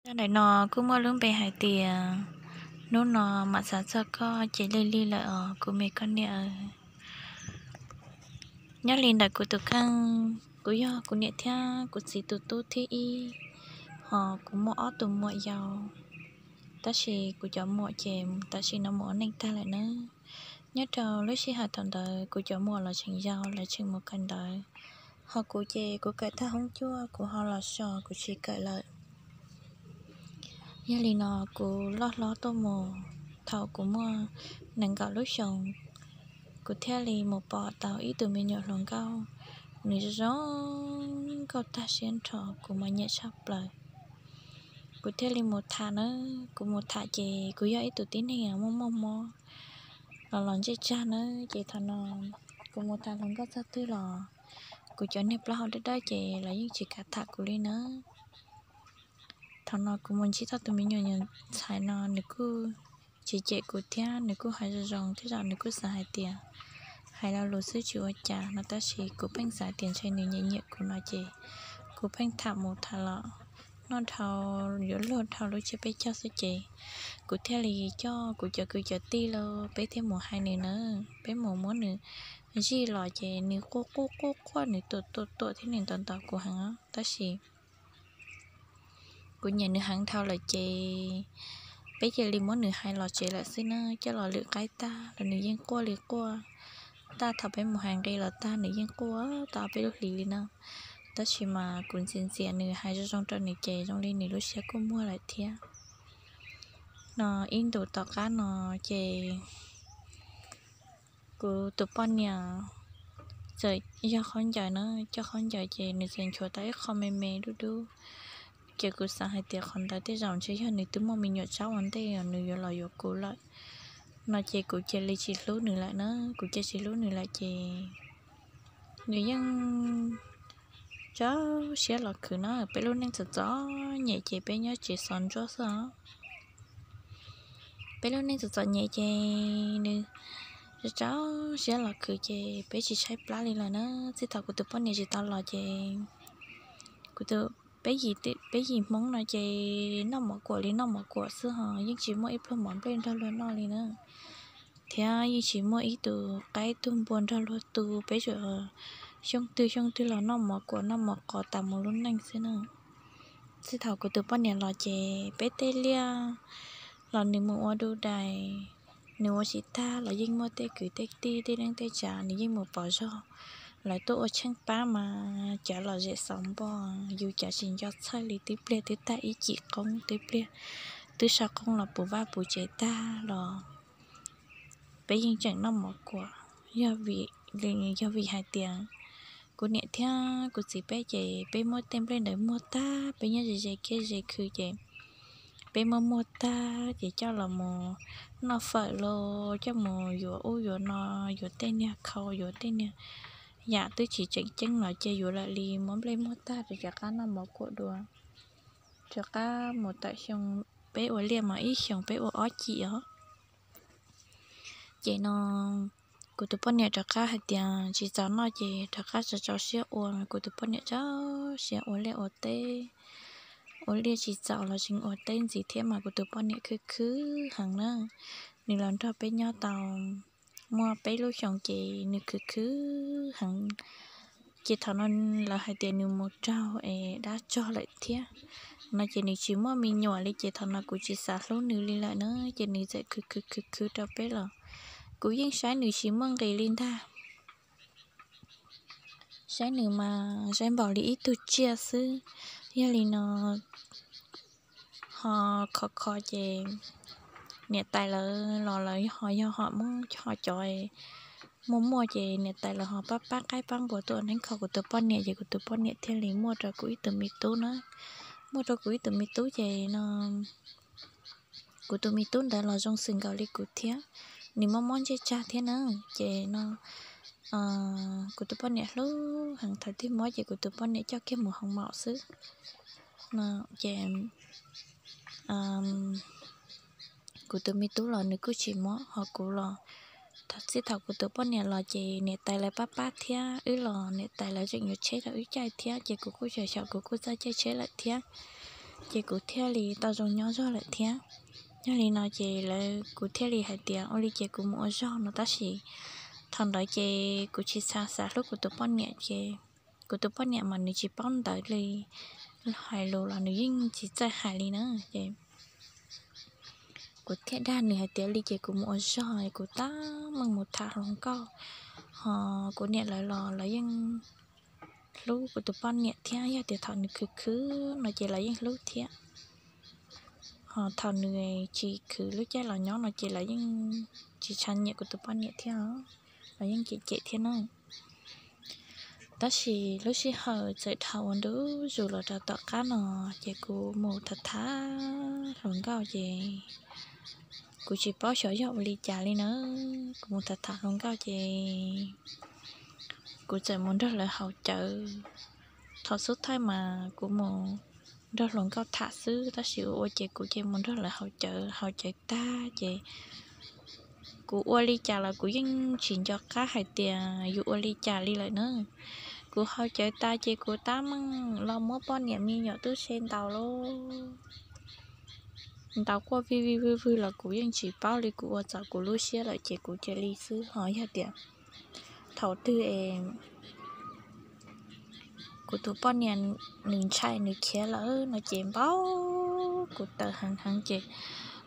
Zaj ntawm no kuj muaj lub npe hais tias hnub no mam xav txog koj ces lig lig lawm os kuv me koj niam. Nyob li ntawm kuv tus kheej, kuv yog kuv niam thiab kuv txiv tus tub thib ib, ho kuv muaj ob tug muam yau, tab sis kuv cov muam ces tam sim no mus ua neej tag lawm nawb. Nyob rau lub sij hawm thaum ntawd kuv cov muam los tseem yau, lawv tseem mus kawm ntawv, ho kuv ces kuv kawm tag hoob cuaj kuv ho los so kuv tsis kawm lawm. Yog li no kuv loj hlob tuaj mus thaum kuv muaj nees nkaum lub xyoos, kuv thiaj li mus pom tau ib tug me nyuam hluas nkauj, nws zoo zoo nkauj tag siab nrho kuv mas nyiam tshaj plaws. Kuv thiaj li mus tham na, kuv mus tham ces kuv yog ib tug tib neeg muaj muaj mob los los ntsej tsag na, ces thaum no kuv mus tham hluas nkauj txog twg los kuv cov niag plaub hau dawb dawb ces lawv yeej tsis kam tham kuv li na. Thaum no kuv mus ntsib tau tus me nyuam ntxhais no nws kuj tsis cem kuv thiab nws kuj hais zoo zoo, tej zaum nws kuj xav hais tias hais lo lus xwb tsis ua cas no, tab sis kuv pheej xav tias ntshe nws nyiam nyiam kuv no ces kuv pheej tham mus tham los noj dhau, yuav luag dhau lub tsiab peb caug xwb ces kuv thiaj li coj kuv cov kwv cov tij los peb thiaj mus hais nws na, peb mus muab nws zij los ces nws quaj quaj quaj quaj, nws tuam tuam tuam thiab nws ntaus ntaus kuv heev, tab sis kuv nyiam nws heev dhau lawm ces peb cia li muab nws hais los tsev lawm xwb na, coj los lwm qaib tag los nws yeej quaj li quaj, tag thaum peb mus hais nqi los tag nws yeej quaj tau ob peb lub hlis li na. Tab sis mas kuv ntxias ntxias nws hais zoo zoo rau nws ces zoo li nws lub siab kuj muag lawm thiab. No ib ntus tom qab no ces kuv tus poj niam txawm yog khaub ncaws na, coj khaub ncaws ces nws txawm nchuav tau ib qho me me dub dub, ces kuv xav hais tias qhov ntawd tej zaum ntshe yog nws twb muaj me nyuam tsab ua ntej nws yuav los yuav kuv lawm no ces kuv cia li tsis hlub nws lawm na, kuv cia tsis hlub nws lawm ces nws yeej rau siab los khwv na, peb lub neej txom txom nyem ces peb nyob tsev xov ntsuab xwb os. Peb lub neej txom txom nyem ces nws rau siab los khwv ces peb tsis tshaib plab li lawm na, txij thaum kuv tus poj niam tsis tau los ces kuv tus, peb yim Hmoob no ces noj mov kuam li noj mov kuam xwb ho yeej tsis muaj ib pluag mov nplej nrog luag noj li na, thiab yeej tsis muaj ib tus qaib tug npua nrog luag tu, peb tsuas xyoo twg xyoo twg los noj mov kuam noj mov qos tas mus lub neej xwb na. Txij thaum kuv tus poj niam los ces peb tej liaj los nws mus ua dub dais, nws ua tsis tag los yeej muaj tej kwv tej tij tej neej tej tsav nws yeej mus pov zog, lawv tuaj ua tsheej pab mas cav los zem xauv npo, yus cav tsis nco txhawj li, twb pliag twb tag ib cim qoob, twb pliag twb sau qoob los puv vaj puv tsev tag los peb yeej tseem noj mov kuam. Yog vim, yog vim hais tias kuv niam thiab kuv txiv peb ces peb muab tej nplej ntawd muag tag, peb nyob ze ze kiab ze khw ces peb muab muag tag ces coj los mus noj fawm los coj mus yuav ub yuav no, yuav tej niag khau, yuav tej niag yam twb tsis tseem ceeb los cia yuav lawm li, muab nplej muag tag rov qab noj mov kuam dua. Rov qab mus tawm xyoo, peb ua liaj mas ib xyoos peb ua ob cim os. Ces no kuv tus poj niam rov qab hais tias tsis txaus noj ces rov qab tso tso siab ua, kuv tus poj niam tso siab ua liaj ua teb, ua liaj tsis txaus los tseem ua teb ntxiv thiab mas kuv tus poj niam khwv khwv heev na. Nws los nrog peb nyob tau muaj peb lub xyoos ces nws khwv khwv heev. Ces thaum no lawv hais tias nws mus raug es dab tsog lawm thiab no ces nws tsis muaj me nyuam li ces thaum no kuv tsis xav hlub nws li lawm na, ces nws txawm khwv khwv khwv khwv rau peb los kuv yeej saib nws tsis muaj nqis li ntag. Saib nws mas saib npaum li ib tug tsiaj xwb. Yog li no ho kho kho ces niam tais lawv los lawv ho yog ho muab ho cov muaj muaj ces niam tais lawv ho pab pab qaib pab npua tuaj neeb kho kuv tus poj niam ces kuv tus poj niam thiaj li muaj rau kuv ib tug me tub na. Muaj rau kuv ib tug me tub ces no kuv tus me tub ntawd los zoo xwm nkaus li kuv thiab, nws mob mob ntsej tsag thiab na. Ces no kuv tus poj niam hlub heev, thaum twg mob ces kuv tus poj niam coj kiag mus hoo maum xwb. No ces kuv tus me tub los nws kuj tsis mob, ho kuv los txij thaum kuv tus poj niam los ces niam tais lawv pab pab thiab wb los niam tais lawv tseem yuav tsheb rau wb caij thiab ces kuv kuj xyom xyom kuv kuj txawj caij tsheb lawm thiab. ces kuv thiaj li tau zoo nyob zog lawm thiab. Yog li no ces lawv, kuv thiaj li hais tias ua li ces kuv mus ua zog no, tab sis thaum ntawd ces kuv tsis xav xav hlub kuv tus poj niam ces kuv tus poj niam mas nws tsis paub ntawv li, hais lus los nws yeej tsis txawj hais li na. Ces kuv thiaj dag nws hais tias li ces kuv mus ua zog, kuv tab meeg mus tham hluas nkauj, ho kuv niam lawv los lawv yeej hlub kuv tus poj niam thiab, yog tias thaum nws khwv khwv no ces lawv yeej hlub thiab. Ho thaum nws tsis khwv lub caij los nyob no ces lawv yeej tsis tshua nyiam kuv tus poj niam thiab, lawv yeej cem cem thiab na. Tab sis lub sij hawm txawm dhau ua ntu zus los rau tom qab no, ces kuv mus tham tham hluas nkauj ces kuv tsis paub xyov yog ua li cas li na. Kuv mus tham tham hluas nkauj ces kuv txawm mus nrog lawv haus cawv. Thaum xub thawj mas kuv mus nrog hluas nkauj tham xwb, tab sis ua ua ces kuv ces mus nrog lawv haus cawv, haus cawv tag ces kuv ua li cas los kuv yeej tsis nco qab hais tias yus ua li cas li lawm na. Kuv haus cawv tas ces kuv tab meeg los muab poj niam me nyuam tub se ntaus lauj, ntaus quaj vij vij vwg vwg los kuv yeej tsis paub li, kuv ua txaus kuv lub siab lawm ces kuv cia li xwb. Ho yog tias thaum twg es kuv tus poj niam nws ntshai nws khiav lawm no ces npau kuv tawm heev heev ces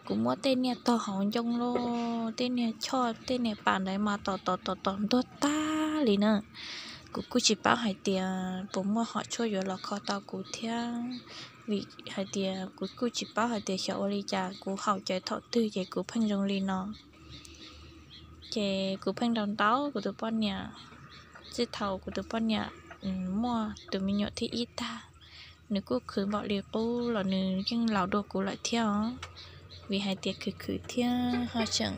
kuv muab tej niag tog hauv ncoo los tej niag choj tej niag pas ntawd mas tom tom tom tom ntuag tag li na. Kuv kuj tsis paub hais tias puas muaj hom tshuaj yuav los kho tau kuv thiab, vim hais tias kuv kuj tsis paub hais tias xyov ua li cas kuv haus cawv thaum twg ces kuv pheej zoo li no. Ces kuv pheej ntaus ntaus kuv tus poj niam. Txij thaum kuv tus poj niam muaj tus me nyuam thib ib tag, nws kuj khwv npaum li qub los nws yeej laus dua kuv lawm thiab os. Vim hais tias khwv khwv thiab ho tseem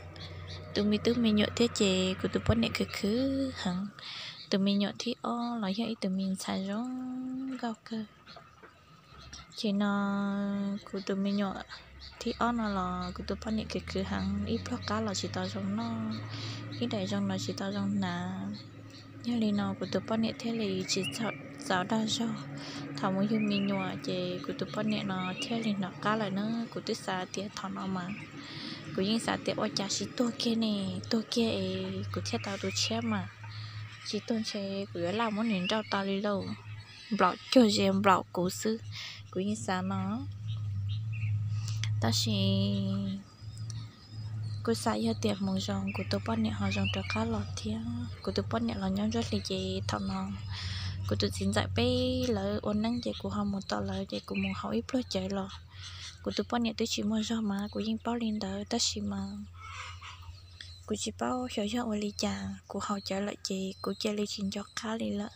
tus me tub me nyuam thiab ces kuv tus poj niam khwv khwv heev. Tus me nyuam thib ob los yog ib tug me ntxhais zoo nkauj kawg. Ces no kuv tus me nyuam thib ob no los kuv tus poj niam khwv khwv heev, ib pluag qab los tsis tau zoo noj, ib daim zoo los tsis tau zoo hnav. Yog li no kuv tus poj niam thiaj li tsis txaus dag zog. Thaum mus yug me nyuam ces kuv tus poj niam no thiaj li hnov qab lawm na. Kuv twb xav tias thaum no mas kuv yeej xav tias ua cas tsis tuag kiag ne, tuag kiag es kuv thiaj tau tus tshiab mas, tsis tuag ntshe kuv yuav laj muab nws nrauj tau li lauj, nplaum cuag ze nplaum kuv xwb, kuv yeej xav no. Tab sis kuv xav yog tias mus zoo kuv tus poj niam ho zoo rov qab los thiab. Kuv tus poj niam los nyob ntsuab hli ces thaum no kuv tus txiv ntxawm peb lawv ua neeb ces kuv ho mus tos lawv ces kuv mus haus ib pluag cawv los. Kuv tus poj niam twb tsis muaj zog mas kuv yeej paub li ntawd tab sis mas kuv tsis paub xyov yog ua li cas kuv haus cawv lawm ces kuv cia li tsis nco qab li lawm.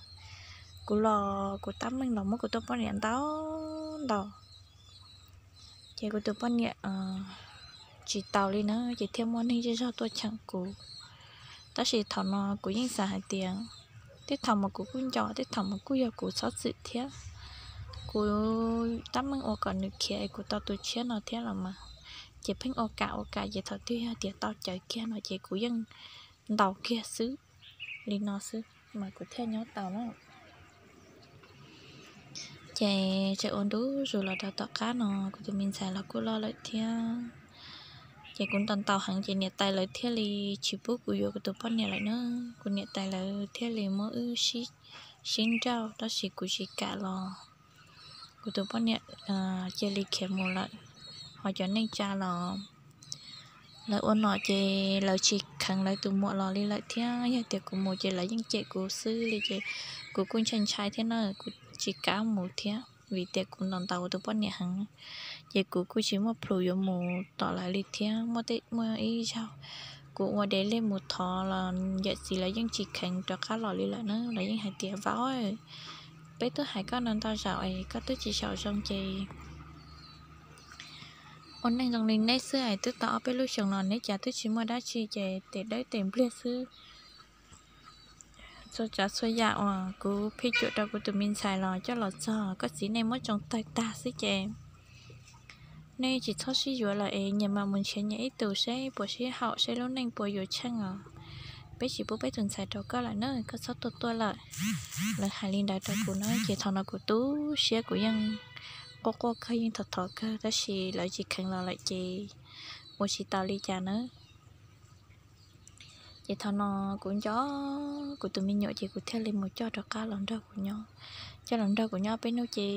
Kuv los kuv tab meeg los muab kuv tus poj niam ntaus ntaus, ces kuv tus poj niam tsis taus li na ces thiaj muaj neeg zej zog tuaj cheem kuv. Tab sis thaum no kuv yeej xav hais tias tej thaum mas kuv kuj nco, tej thaum mas kuj yog kuv txhob txwm thiab. Kuv tab meeg ua kom nws khiav es kuv tau tus tshiab no thiab los mas, ces pheej ua kam ua kam ces thaum twg yog tias tau cawv kiag no ces kuv yeej ntaus kiag xwb. Li no xwb mas kuv thiaj nyob tau na. Ces tseem ua ntu zus los rau tom qab no kuv tus me ntxhais los kuj loj lawm thiab. Ces kuv ntaus ntaus heev ces niam tais lawv thiaj li tsis pub kuv yuav kuv tus poj niam lawm na. Kuv niam tais lawv thiaj li muab wb sib nrauj tab sis kuv tsis kam los. Kuv tus poj niam cia li khiav mus lawm. Ho cov neej tsa los lawv ua nom ces lawv tsis kheev lawv tus muam los li lawm thiab. Yog tias kuv mus ces lawv yeej cem kuv xwb li ces kuv kuj ntshai ntshai thiab na, kuv tsis kam mus thiab vim tias kuv ntaus ntaus kuv tus poj niam heev. Ces kuv kuj tsis muaj plhus yuav mus tom lawv li thiab. Muaj tej, muaj ib zaug kuv ua deb lej mus thov los yawm txiv lawv yeej tsis kheev rov qab los li lawm na. Lawv yeej hais tias, Vauv, peb twb hais koj no ntau zaus es koj twb tsis xyaum zoo ces ua neej zoo li neb xwb es twb tau ob peb lub xyoos los neb cas twb tsis muaj dab tsi ces tes dawb tes npliag xwb. Txhua tsav txhua yam uas kuv phij cuam rau kuv tus me ntxhais los coj los txog koj txiv nej muab tsoo tawg tag xwb ces nej tsis txhob sib yuav lawm es nyias mam mus nrhiav nyias ib tus seb puas sib haum seb lub neej puas yuav tsheej os. Peb tsis pub peb tus ntxhais rau koj lawm na, koj txhob tuaj tuaj lawm. Lawv hais li ntawd rau kuv na ces thaum no kuv tu siab kuv yeej quaj quaj kawg, yeej thov thov kawg tab sis lawv tsis kheev los lawm ces ua tsis tau li cas nawb. Ces thaum no kuv nco kuv tus me nyuam ces kuv thiaj li mus coj rov qab los nrog kuv nyob. Coj los nrog kuv nyob peb hnub ces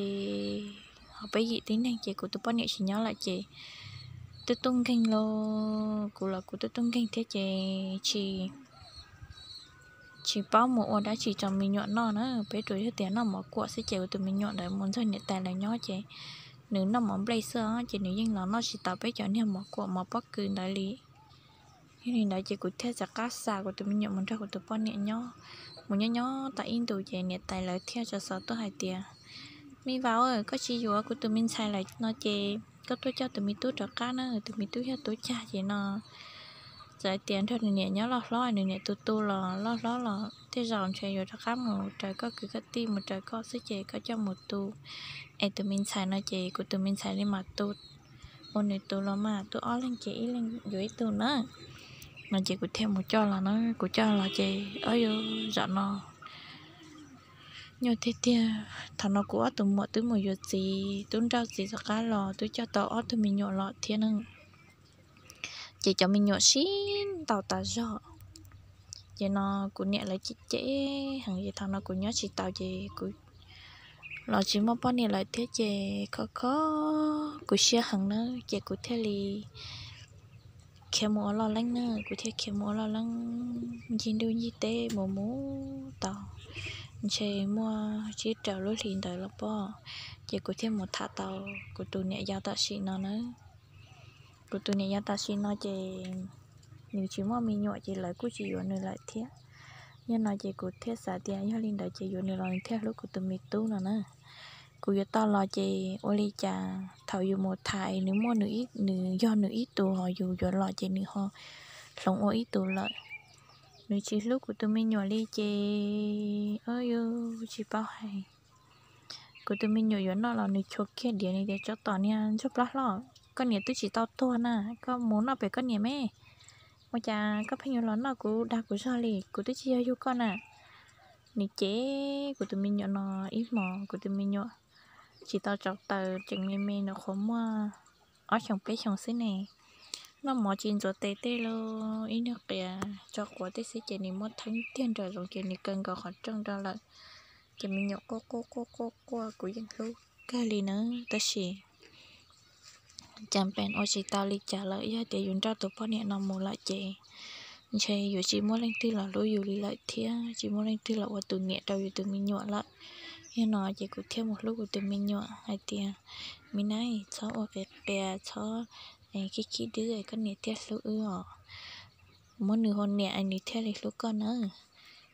ho peb yim tib neeg ces kuv tus poj niam tsis nyob lawm ces twb tuaj nkeeg los kuv los kuv twb tuaj nkeeg thiab ces tsis tsis paub mus ua dab tsi rau me nyuam noj na, peb tsuas yog tias noj mov kuam xwb ces kuv tus me nyuam ntawd mus nrog niam tais lawv nyob ces nws noj mov nplej xwb ces nws yeej los noj tsis tau peb cov niag mov kuam mov pob kws ntawd li. Yog li ntawd ces kuv thiaj rov qab xa kuv tus me nyuam mus nrog kuv tus poj niam nyob, mus nyob nyob tau ib ntus ces niam tais lawv thiaj tso xov tuaj hais tias, me vauv, koj tsis yuav kuv tus me ntxhais lawm no ces koj tuaj coj tus me tub rov qab na, tus me tub yog tub cag ces no txawm hais tias nrog nws niam nyob loj hlob, nws niam tu tu los loj hlob los tej zaum ntshe yuav rov qab mus raws koj kwv koj tij mus raws koj xwb ces koj coj mus tu es tus me ntxhais no ces kuv tus me ntxhais li mas tu, ua nws tus los mas tu ob leeg ces ib leeg yuav ib tug na. No ces kuv thiaj mus coj los na, kuv coj los ces ob yuav zaum no nyuaj tiag tiag. Thaum no kuv ob tug muam twb mus yuav txiv, tub nrauj txiv rov qab los twb coj tau ob tug me nyuam los thiab na. Ces cov me nyuam sib ntaus tas zog. Ces no kuv niam lawv cem cem heev ces thaum no kuv nyob tsis tau ces kuv los tsis muaj poj niam lawm thiab ces khov kho kuv siab heev na ces kuv thiaj li khiav mus ua loj leeb na, kuv thiaj khiav mus ua loj leeb ncig ntuj ncig teb mus mus tau ntshe muaj tsib rau lub hlis ntawd los pob, ces kuv thiaj mus tham tau kuv tus niam yau tam sim no na. Kuv tus niam yau tam sim no ces nws tsis muaj me nyuam ces lawv kuj tsis yuav nws lawm thiab. Yog no ces kuv thiaj xav tias yog li ntawd ces yuav nws los nws thiaj hlub kuv tus me tub no na. Kuv yuav tau los ces ua li cas thaum yus mus tham nws muaj, nws yog nws ib tus, ho yus yuav los ces nws ho hloov ua ib tus lawm. Nws tsis hlub kuv tus me nyuam li ces, o, yus tsis paub hais. Kuv tus me nyuam yuav noj los nws chua kiag diav, nws tias, tsov tom niag ntsuag plab hlob, koj niam twb tsis tau tuag na, koj mus noj pem koj niam me. Ua cas koj pheej yuav los noj kuv dag kuv zog li, kuv twb tsis yog yug koj na. Nws cem kuv tus me nyuam no ib hmos, kuv tus me nyuam tsis tau tsaus taws, tseem me me, nws qhuav muaj ob xyoos peb xyoos xwb ne. Noj mov tsis ntxuav tes tej los ib niag qias tso quav tej xwb ces nws muab theeb tiag nram zoov ces nws kaw nkaus qhov rooj rau lawm. Ces me nyuam quaj quaj quaj quaj quaj, kuv yeej hlub kawg li na, tab sis cas pes ua tsis tau li cas lawm. Yog tias yus nrauj tus poj niam no mus lawm ces ntshe yuav tsis muaj leej twg los hlub yus li lawm thiab tsis muaj leej twg los ua tus niam rau yus tus me nyuam lawm. Yog no ces kuv thiaj mus hlub kuv tus me nyuam hais tias, me nab, txhob ua qias qias, txhob khib khib dwb, koj niam thiaj hlub wb os. Muab nws hu niam es nws thiaj li hlub koj nawb.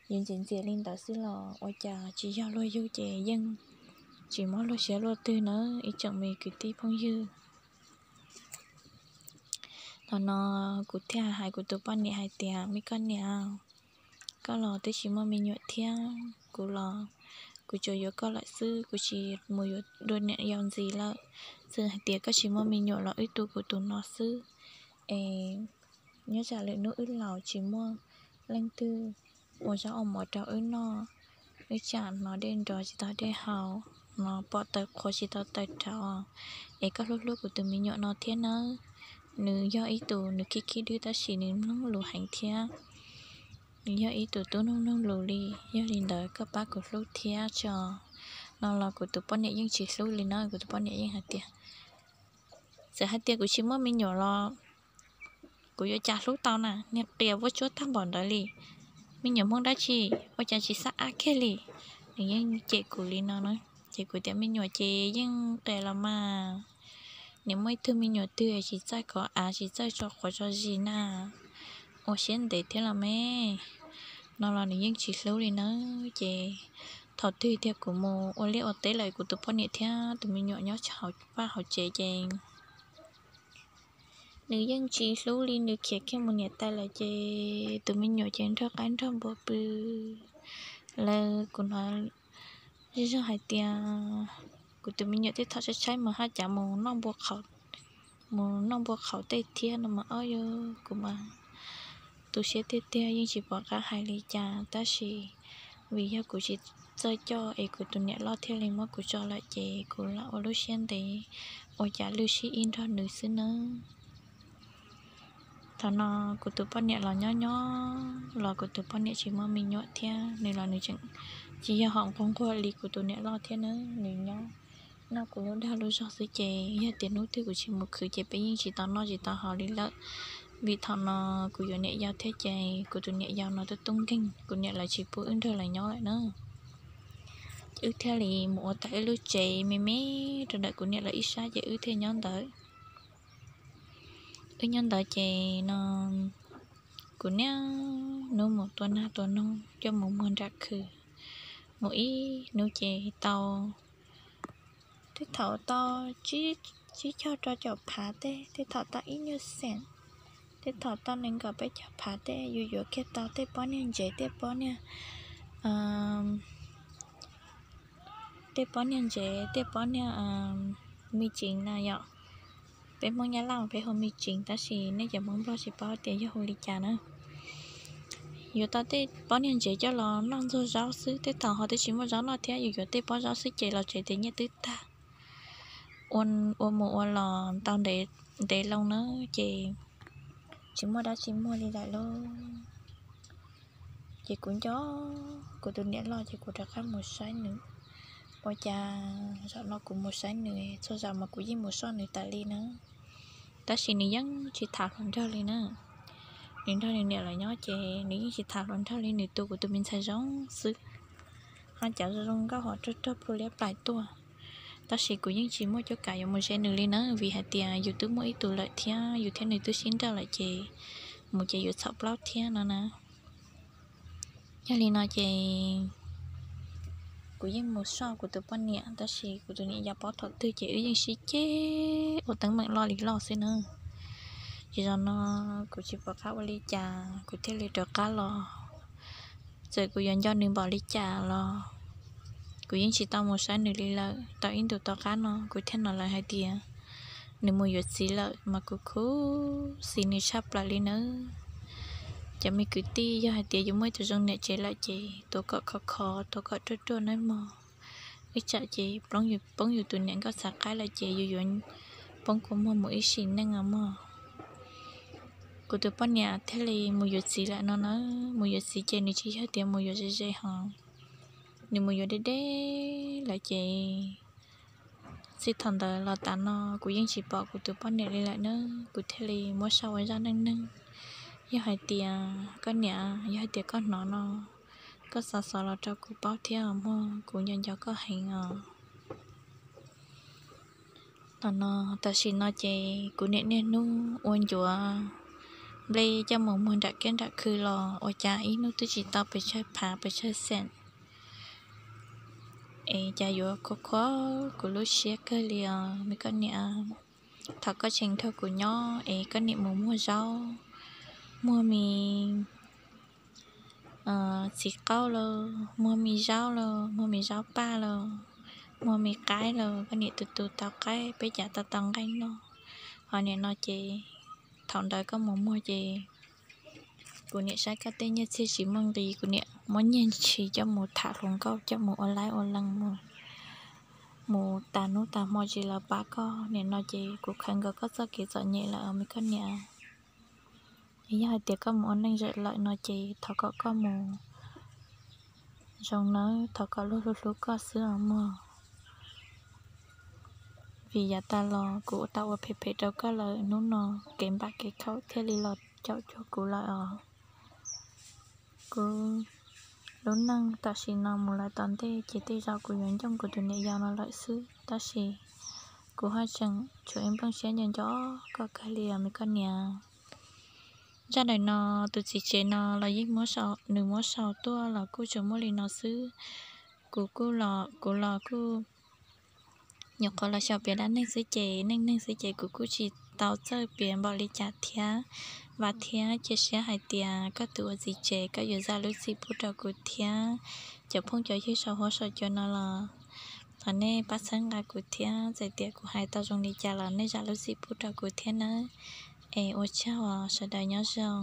Yus ntxias ntxias li ntawd xwb los ua cas tsis yog luag yug ces yeej tsis muab luag siab luaj twg nawb ib tsoom me kwv tij phooj ywg. Thaum no kuv thiaj hais kuv tus poj niam hais tias, me koj niam, koj los twb tsis muaj me nyuam thiab, kuv los kuv tsuas yuav koj lawm xwb, kuv tsis mus yuav dua niam yau ntxiv lawm. Txawm hais tias koj tsis muaj me nyuam los wb tu kuv tus no xwb es nyob tsam lwm hnub wb laus tsis muaj leej twg ua zaub ua mov rau wb noj, wb tsam hnov dej nrov tsis tau dej haus, hnov pom taws qhuav tsis tau taws rauv, es koj hlub hlub kuv tus me nyuam no thiab nawb. Nws yog ib tus nws khib khib dwb tab sis nws mloog lus heev thiab. Nws yog ib tus tub mloog mloog lus li, yog li ntawd koj pab kuv hlub thiab tso. No los kuv tus poj niam yeej tsis hlub li na, kuv tus poj niam yeej hais tias, txawm hais tias kuv tsis muaj me nyuam los kuv yuav cas hlub tau na, niag qias vuab tsuab tag npaum ntawd li. Me nyuam Hmoob dab tsi ua cas tsis xab ab kiag li. Nws yeej cem kuv li no na, ces kuv tias me nyuam ces yeej qias los mas, niam muaj ib tug me nyuam twg tsis txawj kov av tsis txawj tso quav tso zis na, ua siab ntev thiab los me. No los nws yeej tsis hlub li nawb. Ces thaum twg tiag kuv mus ua liaj ua teb lawm kuv tus poj niam thiab tus me nyuam nyob hauv vaj hauv tsev ces nws yeej tsis hlub li, nws khiav kiag mus niam tais lawm ces tus me nyuam ces nrog qaib nrog npua pw. Lawv kuv hnov zej zog hais tias kuv tus me nyuam tej thaum tshaib tshaib mas haj cav mus noj npua qhauv, mus noj npua qhauv tej thiab no mas ob yog kuv mas tu siab tiag tiag yeej tsis pom qab hais li cas tab sis vim yog kuv tsis txawj coj es kuv tus niam loj thiaj li muab kuv tso lawm ces kuv lam ua lub siab ntev ua cas lwj sib ib nrog nws xwb nawb. Thaum no kuv tus poj niam los nyob nyob los kuv tus poj niam tsis muaj me nyuam thiab nws los nws tseem tsis yog hom nquag nquag li kuv tus niam loj thiab nawb, nws nyob noj kuv lub dag lub zog xwb ces yog tias hnub twg kuv tsis mus khwv ces peb yeej tsis tau noj tsis tau haus li lawm. Vim thaum no kuv yuav niam yau thiab ces kuv tus niam yau no twb tub nkeeg, kuv niam lawv tsis pub wb nrog lawv nyob lawm na. Wb thiaj li mus ua tau ib lub tsev me me rau ntawm kuv niam lawv ib sab ces wb thiaj nyob ntawd. Wb nyob ntawd ces no kuv niaj hnub mus tua nas tua noog coj mus muag nram khw, mus ib hnub ces tau, tej thaum tau tsib caug rau caum phav tej, tej thaum tau ib nyuag xeem, tej thaum tau nees nkaum peb caug phav tej, yus yuav kiag tau tej pob niag ntsev, tej pob niag, tej pob niag ntsev, tej pob niag me tseev na yom. Peb Hmoob Nyab Laj peb hu me tseev tab sis nej cov Hmoob Nplog tsis paub tias yog hu li cas na. Yuav tau tej pob niag ntsev coj los noj ntxuag zaub xwb, tej thaum ho twb tsis muaj zaub noj thiab, yus yuav tej pob zaub xwb ces los tsev tias nyiaj twb tag. Ua mus ua los tau ntev loo na ces tsis muaj dab tsi muag li lawm lauj. Ces kuv nco kuv tus niam loj ces kuv rov qab mus saib nws. Ua cas zaum no kuv mus saib nws txhua zaus mas kuv yeej mus soj nws tas li na, tab sis nws yeej tsis tham hluas nraug li na. Nws nrog nws niam lawv nyob ces nws yeej tsis tham hluas nraug li, nws tu kuv tus me ntxhais zoo xwb, ho cov zoo zoo nkauj hos rog rog plhu liab plais tuaj. Tab sis kuv yeej tsis muaj cuab kav yuav mus ze nws li na, vim hais tias yus twb muaj ib tug lawm thiab, yus thiab nws twb sib nrauj lawm ces mus ces yuav txhaum plaub thiab no na. Yog li no ces kuv yeej mus soj kuv tus poj niam, tab sis kuv tus niam yau paub thaum twg ces wb yeej sib ceg ua teeb meem loj li loj xwb na. Ces zaum no kuv tsis pom qab ua li cas kuv thiaj li rov qab los. Txawm kuv yuav nco nws npaum li cas los kuv yeej tsis tau mus saib nws li lawm. Tau ib ntus tom qab no kuv thiaj hnov lawv hais tias nws mus yuav txiv lawm mas kuv khuv xim nws tshaj plaws li nawb. Cov me kwv tij, yog hais tias yus muaj ib tug zoo niam tsev lawm ces tuav kom khov khov, tuav kom ruaj ruaj nawb mog. Ib tsam ces poob yus tus niam nkauj txhav qaib lawm ces yus yuav poob kua muag mus ib sim neej os mog. Kuv tus poj niam thiaj li mus yuav txiv lawm no na. Mus yuav txiv ces nws tsis yog tias mus yuav ze ze hos, nws mus yuav deb deb lawm ces txij thaum ntawd los tas no kuv yeej tsis pom kuv tus poj niam li lawm na. Kuv thiaj li muab sau ua zaj neej neeg. Yog hais tias koj niam, yog hais tias koj hnov no, koj xav xov los rau kuv paub thiab os mog, kuv nco nco koj heev os. Tam no, tam sim no ces kuv niam niaj hnub ua ncuav nplej coj mus muag nram kiab nram khw los ua cas ib hnub twb tsis tau pes tsawg phav pes tsawg xeem. Es cas yuav khuav khuav kuv lub siab kawg li os me koj niam. Thaum koj tseem nrog kuv nyob es koj niam mus muag zaub, muag me txiv qaub lauj, muag me zaub lauj, muag me zaub paj lauj, muag me qaib lauj, koj niam tus tus tau qaib peb cav tau tau nqaij noj. Ho nim no ces thaum ntawd koj mus muag ces kuv niam saib koj tej nyiaj txiag tsis muaj nqis, kuv niam muab nyiaj ntshis coj mus tham hluas nkauj, coj mus ua laib ua lees, mus tas hnub tas hmo tsis los pab koj. Nim no ces kuv khaws nkaus koj txoj kev txom nyem lawm os me koj niam. Yog hais tias koj mus ua neej zawm lawm no ces thov kom koj mus zoo nawb, thov kom luag hlub hlub koj xwb os mog. Vim yav tas los kuv tau ua phem phem rau koj lawm, hnub no kev npam kev khaum thiaj li los caum cuag kuv lawm os. Kuv lub neej tam sim no mus lawm tom ntej ces tej zaum kuv yuav ncooj kuv tus niam yau no lawm xwb, tab sis kuv haj tseem tshuav ib nplooj siab nco nco koj kawg li os me koj niam. Zaj ntawm no tus txiv tsev no los yeej muab, nws muab sau tuaj los kuj tsuas muaj li no xwb. Kuv kuj los, kuv los kuj nyuam qhuav los xyaum piav dab neeg xwb ces, neej neeg xwb ces kuv kuj tsis tau txawj piav npaum li cas thiab. Vam thiab cia siab hais tias koj tus ua txiv tsev koj yuav zam lub txim pub rau kuv thiab cov phooj cov ywg saum huab saum cua no los thov nej pab txhawb nqa kuv thiab, txawm tias kuv hais tau zoo li cas los nej zam lub txim pub rau kuv thiab nawb. Es ua tsaug os, sawv daws nyob zoo.